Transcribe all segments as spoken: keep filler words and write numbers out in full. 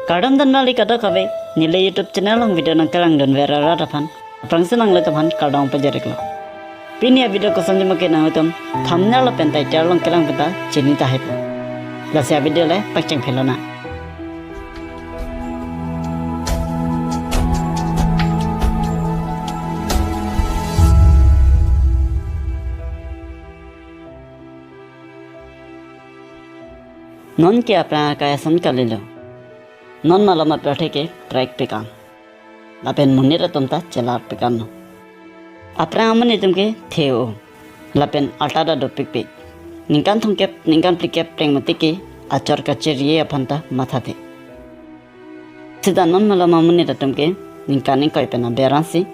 Kardom dunbang kali kadokave, neli YouTube channel along video nangkelangdunver arat aphan, aphrangsi nanglitum aphan kardom pajir-iklo. Pini avideo kosonjima ke nangtum thumbnail lapen title along kelang penta chini tahai po. Lasi avideo le pacheng phelonang. Non ke aphrang akai ason kalilo. Non malom apirthe ke prek pik an. Lapen monit atum ta chelar pik an no. Aphrang amonit atum ke the-o. Lapen arta ta dopikpik. Ningkan thomkep, ningkan phlikep teng mati ke achor kachiri aphan ta mathathe. Sita non malom amonit atum ke ningkan ingkoi pen aber ansi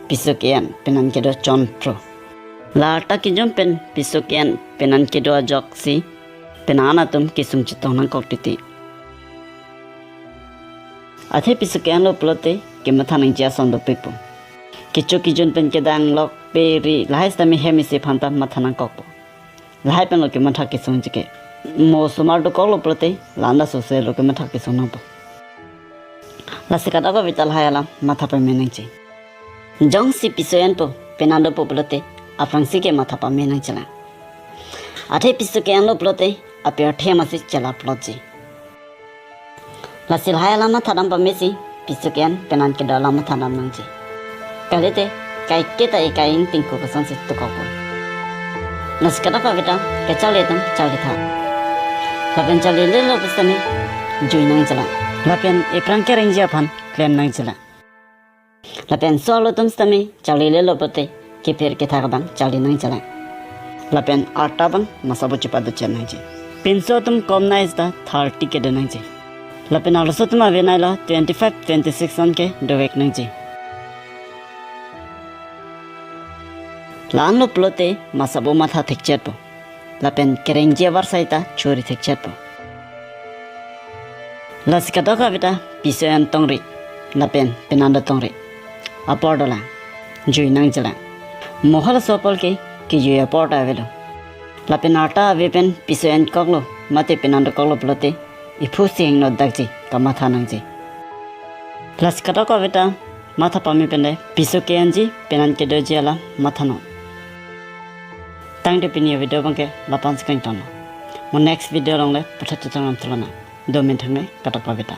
piso ke-en penan kedo chonphro. La arta kejum pen piso ke-en penan kedo ajoksi penan atum kesung chetong nangkok titi. Athe piso ke-enlo pulote kematha nangji ason dopikpo. Kecho kejun pen kedang lok pe ri lahai sitame hem isi aphan ta matha nangkokpo. Lahai penlo kematha kesungji ke. Mo osomar dokoklo pulote la-an ta sose lo kematha kesung nangpo. Lasi kadokave ta lahai alam matha pame nangji. Jongsi piso enpo, penan dopo pulote aphrangsi kematha pame nangjilang. Athe piso ke-enlo pulote apirthe amatsi chelar plotji. Lasi lahai alam mathadam pamesi piso ke-en penan kedo alam mathadam nangji. Kalite kaiketa ekai ingtingko kosonsi dokokpo. Lasi kadokave ta kacharli atum charlitha. Lapen charlilelo pusitame jui nangjilang. Lapen ephrang kerengji aphan klem nangjilang. Lapen so-arlo atum sitame charlilelo pulote kephir kethak abang charli nangjilang. Lapen arta abang masabo chepadochet nangji. Pinso atum kom nai sita thirty kedo nangji. Lapen arloso atum ave nailo twenty-five, twenty-six an ke dovek nangji. La-anlo pulote masabo matha thekchetpo. Lapen kerengji avarsai ta chori thekchetpo. Lasi kadokave ta piso en tongri lapen penan ta tongri apor dolang, jui nangjilang. Mo halaso apor ke kejui apor ta avelo. Lapen arta ave pen piso enkoklo mate penan dokoklo pulote iphu si hingno dakji, kamatha nangji. Lasi kadokave ta matha pame pen le piso ke-enji penan kedoji alam mathanon. Tangte pini avideo abang ke lapu-ansi kangtonlo. Mo next video along le pathe chetong lam thulana. Domin thangne kadokave ta.